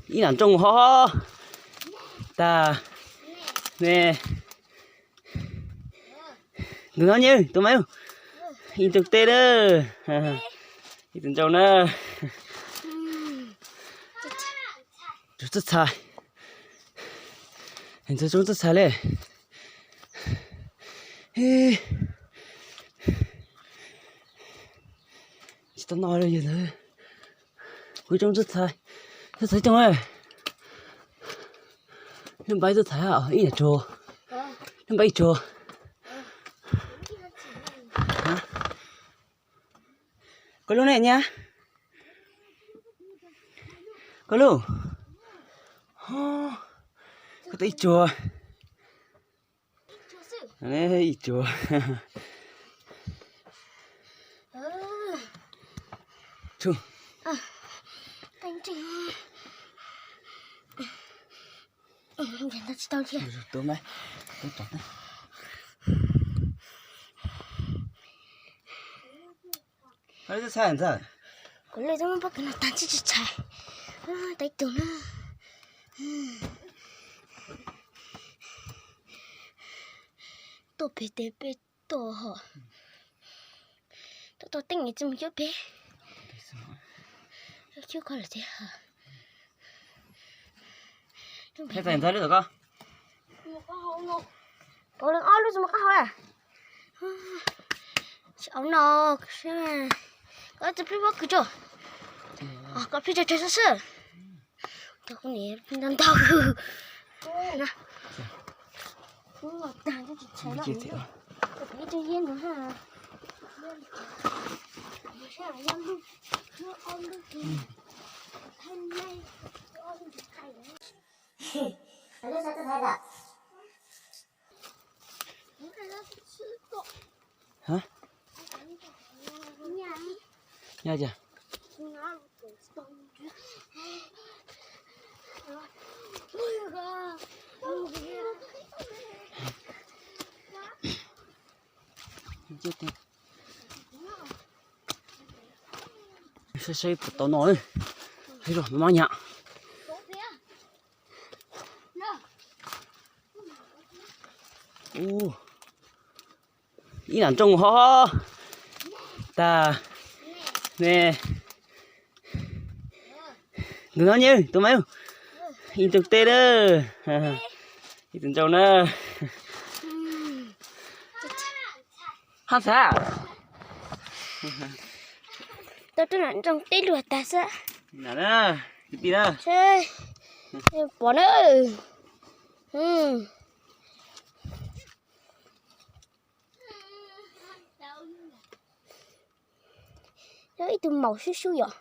Ib nram nrooj ho tag ne. Tus no nyej, tus mas ib nrooj teb na. Ib tus nrooj na. Txawj txhais. Txawj txhais li. Tsis tau noj li yog ntawd. Kuv tsoom txawj txhais, txawj txhais coob. Lub npaib txawj txhais ib yam tsuag, lub npaib ib tsuag. Koj lub ne nyab? Koj lub? Koj tau ib tsuag. Ib tsuag. Kuv lwj txoj muaj pob kws no tag tsis tshais. Tau ib tug na. Tuaj pem tes peb tuaj ho. Tuaj tau teeb tsis mus cuab pem. Cuab koj lawm thiab. Peb txais ntxaib lub tom koj. Pov leej ob lub tsis mus qab hau a. Tsis au no, koj tsis plig pob kws tso. Koj plig tso tso xwb xwb. Tau kuv niam ntau ntau. Nyob tiag. Saib saib puas tau noj, saib zog maj nyam. Ib nram nrooj ho tag ne. Tus no nyej, tus mas ib nrooj teb na. Ib tus nrooj na. Hab txhab. Tau rau nram nrooj teb luag tag xwb. Pom na. Yog ib tug maum sub sub yom.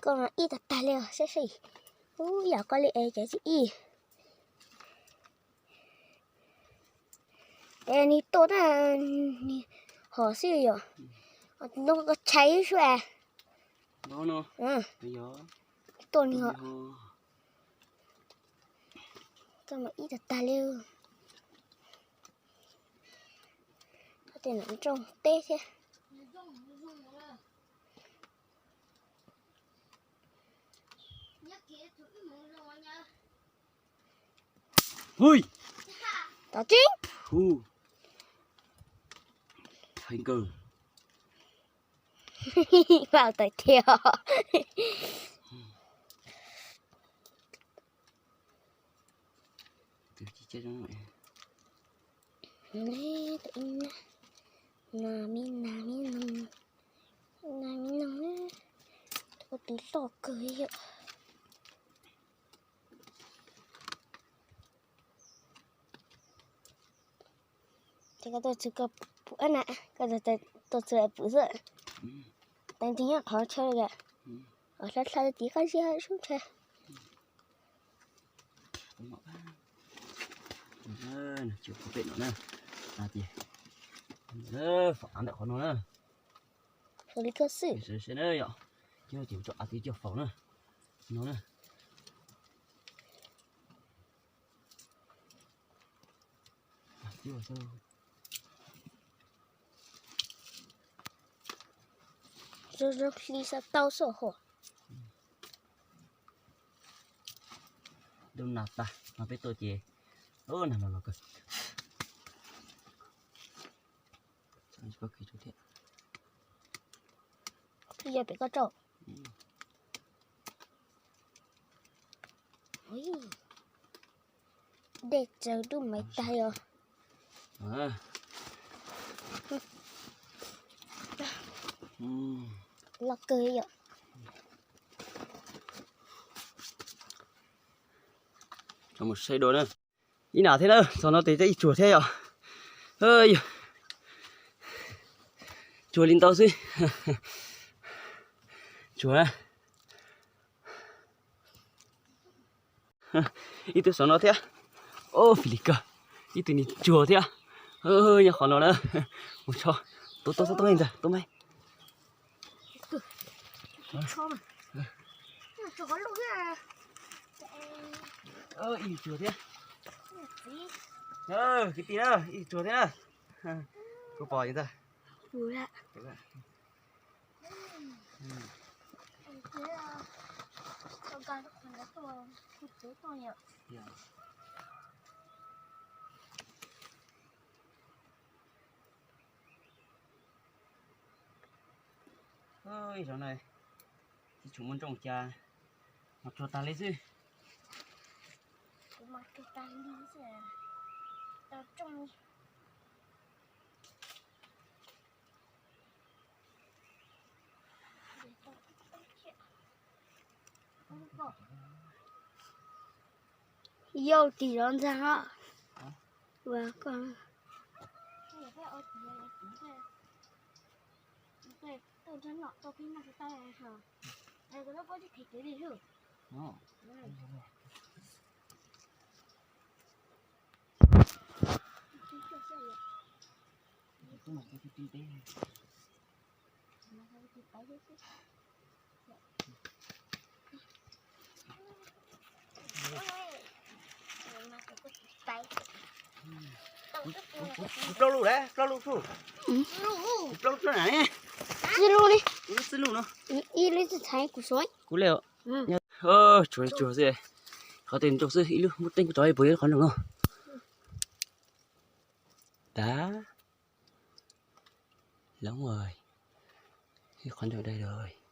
Koj ib tag tag li saib seb. Ub, yam koj li es cov tsis ib. Es nws tuaj tab nws hom xwb yom. Tus ntoo koj tshais sub as. Tuaj nws hom. Koj mas ib tag tag li. Koj tias nram nrooj teb thiab. Hui. Tom tseeb. Hu. Heev kawg. Vaj tawm thiab. Nas me nas me noog, nas me noog, tus loj kawg yom. Ces koj tuaj txug koj pum na, koj tuaj txug pum xwb. Tais ntws nyob qhov chaw li, hla hla tid qab zib sub ntsha. Pem no na, ces faus av ntawm qhov no na. Faus li koj xwb. Yog ces tso av tid coj faus na. No na. Zoo zoo hli xav tau xwb hos. Dub nag tag no peb tuaj ces, ub, nag los los kawg. Yog pem koj tso. Dej tsaws dub maiv tag os. Loj kawg yom. Ib nam thiab na, txog no tes ib tsuag thiab yom. Tsuag li ntau xwb. Tsuag na. Ib tug saum no thiab. Ob, fij li kawg. Ib tug ni tsuag thiab. Nyob qhov no na. Mus tso. Tuaj tuaj tuaj ntag, tuaj mas. Ib tug tsuag thiab. Kwv tij na, ib tug tsuag thiab na. Kuv pom ntag. Ib zaug no tsis tshua muaj nrooj cas, mos tsuag tag li xwb. Kuv mos tsuag tag li xwb, tau rooj li. Yauj tim zov ntxag os. Ua koj. Plaub lub lawm, plaub lub xwb. Plaub lub xwb na. Txij lub li. Ib lub txhais kuv suav. Kuv li. Tsuag tsuag xwb. Qhov twg ntsoog xwb, ib lub muab teeb kuv tso ib puas ib qhov ntsoog no. Tag. Loob, ib qhov ntsoog dai lawm.